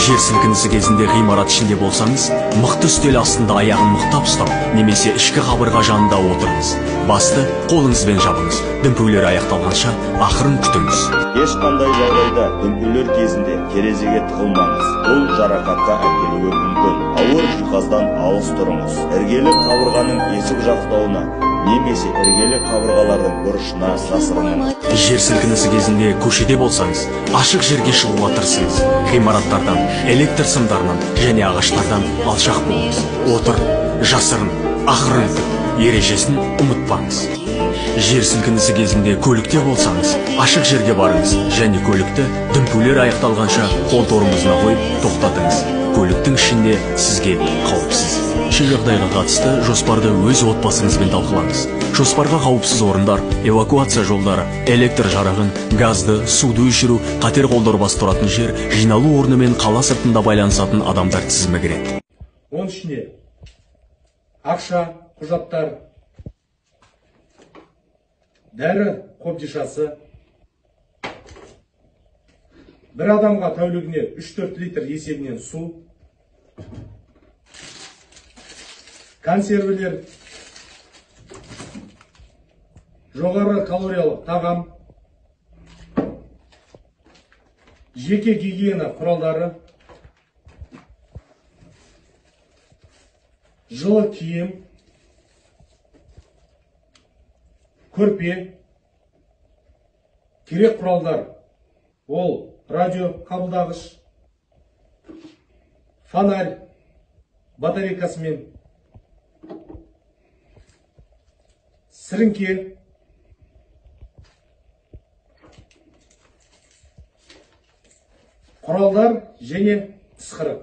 Жер сілкінісі кезінде ғимарат ішінде болсаңыз, мықты үстел астында аяғын мықтап ұстап, немесе ішкі қабырға жанында отырыңыз. Басты қолыңызбен жабыңыз. Дүмпулер аяқталғанша ақырын күтіңіз. Ешқандай жағдайда дүмпулер кезінде терезеге тығылмаңыз. Бұл жарақатқа әкелуі мүмкін. Ауыр жиһаздан алыс тұрыңыз. Іргелі қабырғаның есік жақтауына немесе іргелі қабырғалардың бұрышына жасырыныңыз. Жер сілкінісі кезінде көшеде болсаңыз, ашық жерге шығуға тырысыңыз. Ғимараттардан, электр сымдарынан және ағаштардан алшақ болыңыз. Отыр, жасырын, ақырын күт. Ережесін ұмытпаңыз. Жер сілкінісі кезінде көлікте болсаңыз, ашық жерге барыңыз және көлікті дүмпулер аяқталғанша қол тормозына қойып тоқтатыңыз. Көліктің ішінде сізге қауіпсіз. Жағдайға қатысты жоспарды өз отбасыңызбен талқылаңыз. Жоспарға қауіпсіз орындар, эвакуация жолдары, электр жарығын, газды, суды өшіру, қатер қолдорбасы тұратын жер, жиналу орны мен қала сыртында байланысатын адамдар тізімі кіреді. Оның ішіне ақша, құжаттар, дәрі қобдишасы, бір адамға тәулігіне 3-4 литр есебінен су, консервілер, жоғары калориялық тағам, жеке гигиена құралдары, жылы киім, көрпе, керек құралдар, ол радио қабылдағыш, фонарь батарейкасымен, сіріңке, құралдар және ысқырық.